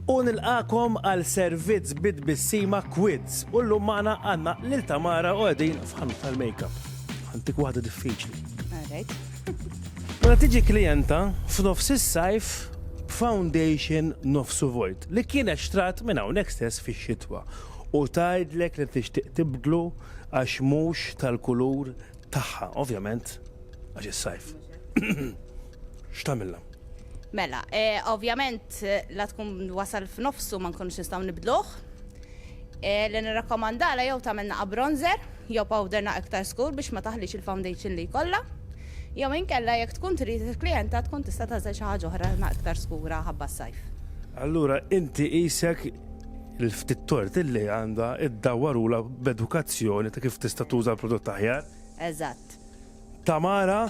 U nilqakom għal servizz bi tbissima quiz. U llum magħna għandna lil Tamara u qegħdin f'ħanut tal-makeup. Ħa ntik waħda diffiċli. Alright. Mela tiġi klijenta f'nofs is-sajf b'foundation nofsu vojt li kienet xtrat minn hawnhekk stess fix-xitwa u tgħidlek li tixtieq tibdlu għax mhux tal-kulur tagħha, ovvjament għax is-sajf. X'tagħmilha? Mela, ovvjament la tkun wasal f'nofsu ma nkunux nistgħu nibdluh. Li nirrakkomandalha jew tagħmel naqa' bronzer jew powder naqa' iktar skur biex ma taħlix il-foundation li jkollha. Jew inkella jekk tkun trid il-klijenta tkun tista' tagħżel xi ħaġa oħra naqa' iktar skura ħabba s-sajf. Allura inti qisek il-ftit tort illi għandha iddawwarulha b'edukazzjoni ta' kif tista' tuża l-prodott aħjar? Eżatt. Tamara.